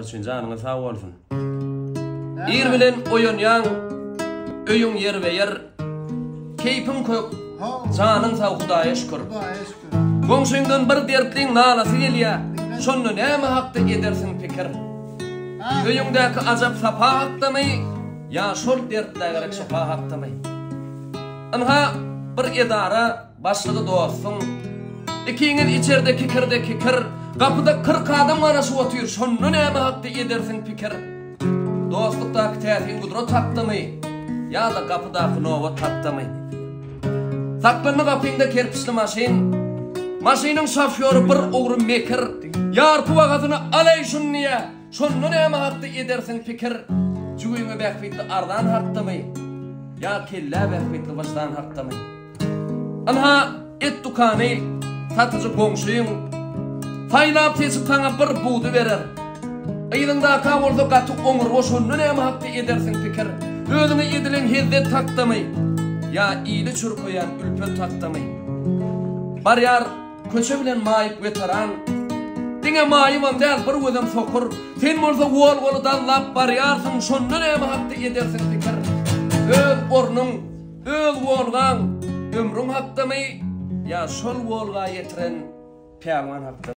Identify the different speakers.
Speaker 1: üçin janyňyz sag bolsun. Ir bilen oýanýaň, öýüň ýerbe-ýer, keýpiň kök, janyň sag Hudaýa şükür. Goňşyňdan bir dertliň nalasy gelýä, şonda näme hakda edersiň pikir? Öýüňdäki ajap sapa hakdamy ýa şol dertlä gerek şypa hakdamy? Ynha, bir edara Başlygy dostuň. Ikiňiz içerde kikirde kikir. Gapyda 40 adam garaşyp otyr, şonda näme hakda edersiň pikir? Dostlukdaky täsin gudrat hakdamy ýa-da gapydaky nobat hakdamy? Saklandy gapyňda kerpiçli maşyn. Maşynyň şofýory bir ugry mekir. Ýarpy bahasyna alaý şuny diýýä. Şonda näme hakda edersiň pikir? Jübiňe bähbitli arzan hakdamy ýa kellä bähbitli wyždan hakdamy? Ynha, et dükany, satyjy goňşyň Saýlap-seçip saňa bir budy berer. Yzyňdaka bolsa gaty oňurga şonda näme hakda edersiň pikir? Özüňe edilen hezzet hakdamy ýa ili çürkeýän ülpet hakdamy? Barýar köçe bilen maýyp weteran. Diňe maýybam däl, bir gözem sokur. Sen bolsa Wolgaly dallap barýarsyň, şonda näme hakda edersiň pikir? Öz ornuň Öz Wolgaň ömrüň hakdamy ýa şol Wolga ýetiren pälwan hakdamy?